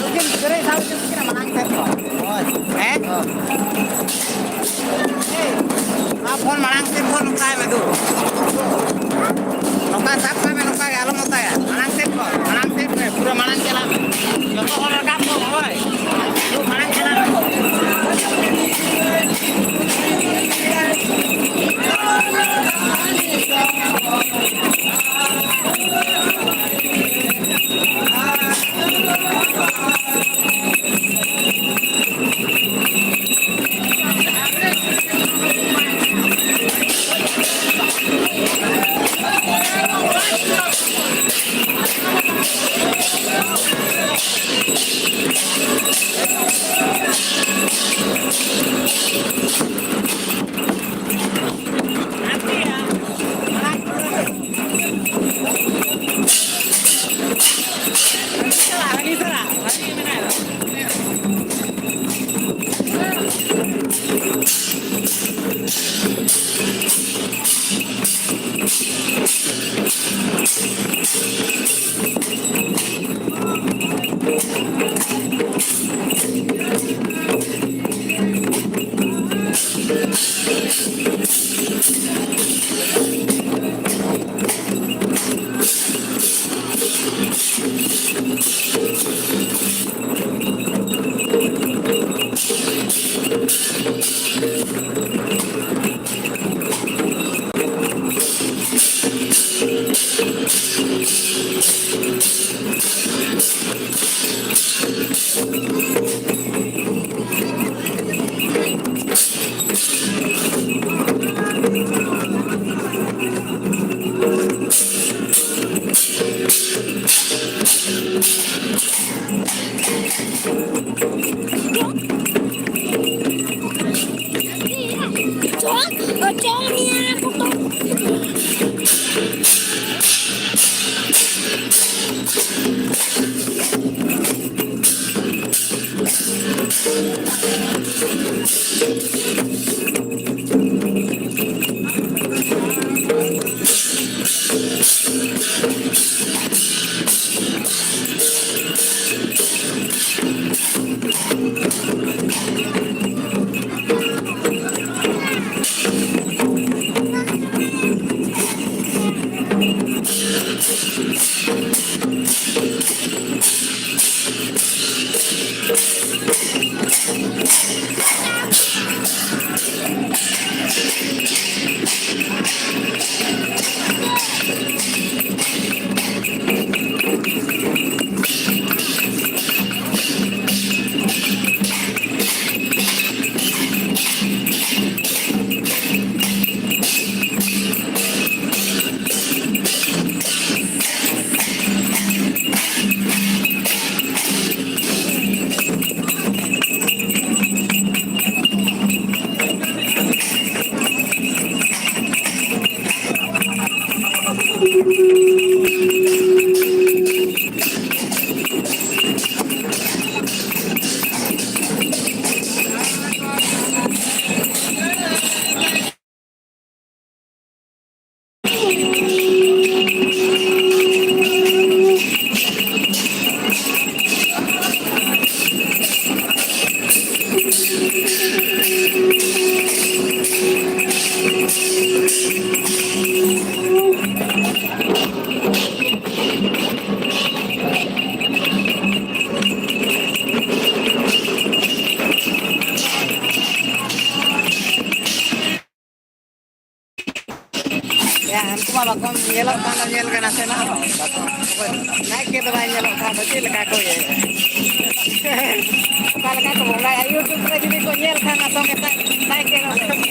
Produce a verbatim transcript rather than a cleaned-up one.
ᱩᱱᱠᱤᱱ ᱜᱤᱫᱽᱨᱟᱹᱭ ᱥᱟᱵ ᱦᱚᱪᱚ ᱠᱤᱱᱟ ᱢᱟᱲᱟᱝ ᱥᱮᱫ ᱠᱷᱚᱱ᱾ ᱦᱳᱭ᱾ ᱦᱮᱸ? ᱦᱳᱭ᱾ ᱱᱚᱣᱟ ᱯᱷᱳᱱ ᱢᱟᱲᱟᱝ ᱥᱮᱫ ᱠᱷᱚᱱ ᱱᱚᱝᱠᱟᱭ ᱢᱮ, ᱫᱩ᱾ ᱱᱚᱝᱠᱟ ᱥᱟᱵ ᱠᱟᱜ ᱢᱮ, ᱱᱚᱝᱠᱟ ᱜᱮ, ᱟᱞᱚᱢ ᱚᱛᱟᱭᱟ᱾ ᱢᱟᱲᱟᱝ ᱥᱮᱫ ᱠᱷᱚᱱ, ᱢᱟᱲᱟᱝ ᱥᱮᱫ ᱨᱮ, ᱯᱩᱨᱟᱹ ᱢᱟᱲᱟᱝ ᱪᱟᱞᱟᱜ ᱢᱮ᱾ ᱡᱚᱛᱚ ᱦᱚᱲ ᱨᱟᱠᱟᱵ ᱠᱚᱢ, ᱦᱳᱭ᱾ ᱫᱩ, ᱢᱟᱲᱟᱝ ᱪᱟᱞᱟᱜ ᱢᱮ᱾ ᱭᱟ, ᱩᱱᱠᱩ ᱢᱟ ᱵᱟᱠᱚ ᱧᱮᱞᱚᱜ ᱠᱟᱱ, ᱧᱮᱞ ᱜᱮ ᱱᱟᱥᱮᱱᱟᱜ ᱦᱚᱸ ᱵᱟᱠᱚ, ᱱᱟᱭᱠᱮ ᱫᱚ ᱵᱟᱭ ᱧᱮᱞᱚᱜ ᱠᱟᱱ ᱫᱚ ᱪᱮᱫ ᱞᱮᱠᱟ ᱠᱚ ᱤᱭᱟᱹᱭᱟ? ᱚᱠᱟ ᱞᱮᱠᱟ ᱠᱚ ᱵᱚᱸᱜᱟᱭᱟ? YouTube ᱨᱮ ᱡᱩᱫᱤ ᱠᱚ ᱧᱮᱞ ᱠᱷᱟᱱ ᱱᱟᱥᱮ ᱢᱮᱥᱟ ᱱᱟᱭᱠᱮ ᱦᱚᱸ